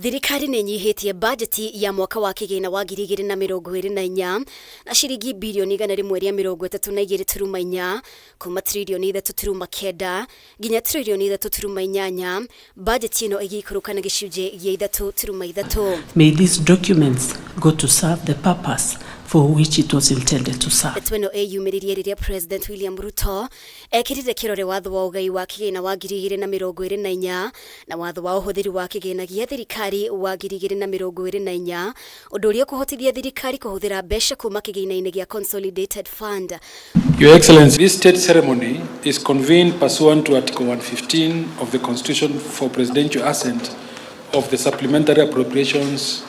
Thirikari nĩ ĩnyihĩtie bajeti ya mwaka wa kĩgĩna wa 2024 na ciringi birioni 132.4 kuma tririoni 3.9 nginya tririoni 3.8, bajeti ĩno ĩgĩikũrũka na gĩcunjĩ gĩa 3.3. May these documents go to serve the purpose for which it was intended to serve. Ndeto ĩno ĩyumĩririe rĩrĩa President William Ruto ekĩrire kĩrore watho wa ũgai wa kĩgĩna wa 2024 na watho wa ũhũthĩri wa kĩgĩna gĩa thirikari wa 2024, ũndũ ũrĩa ũkũhotithia thirikari kũhũthĩra mbeca kuma kĩgĩna-inĩ gĩa Consolidated Fund. Your Excellency, this state ceremony is convened pursuant to Article 115 of the Constitution for presidential assent of the Supplementary Appropriations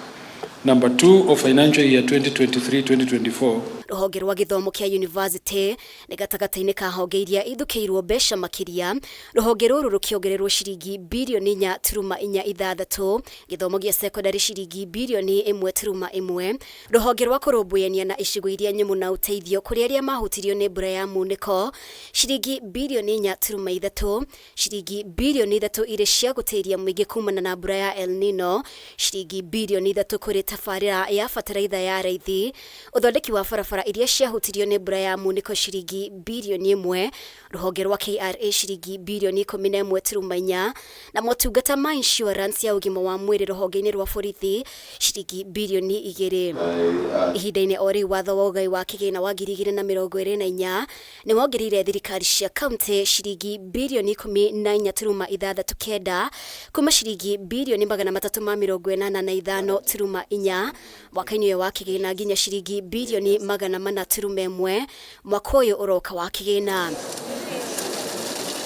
Number 2 of financial year 2023-2024. Rũhonge rwa gĩthomo kĩa university nĩ gatagatĩ-inĩ ka honge iria ithukĩirwo mbeca makĩria, rũhonge rũrũ rũkĩongererwo ciringi birioni 4.46, gĩthomo gĩa secondary ciringi birioni 1.1, rũhonge rwa kũrũmbũyania na icigo iria nyũmũ na ũteithio kũrĩ arĩa mahutirio nĩ mbura ya munĩko ciringi birioni 4.3, ciringi birioni 3 irĩ cia gũtĩria mũingĩ kumana na mbura ya El Nino, ciringi birioni 3 kũrĩ tabarĩra ya bataraitha ya raithi, ũthondeki wa barabara iria ciahutirio nĩ mbura ya munĩko ciringi birioni 1, rũhonge rwa KRA ciringi birioni 11.4, na motungata ma insurance ya ũgima wa mwĩrĩ rũhonge-inĩ rwa borithi ciringi birioni 2. Ihinda-inĩ o rĩu, watho wa ũgai wa kĩgĩna wa 2024 nĩ wongereire thirikari cia kaunti ciringi birioni 14.69 kuma ciringi birioni 385.4 mwaka-inĩ ũyũ wa kĩgĩna nginya ciringi birioni 400.1 mwaka ũyũ ũroka wa kĩgĩna.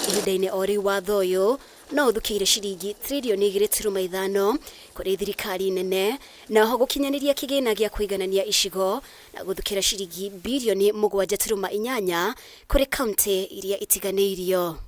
Ihinda-inĩ o rĩu, watho ũyũ no ũthukĩire ciringi tririoni 2.5 kũrĩ thirikari nene, na oho gũkinyanĩria kĩgĩna gĩa kũiganania icigo na gũthukĩra ciringi birioni 7.8 kũrĩ kaunti iria itiganĩirio.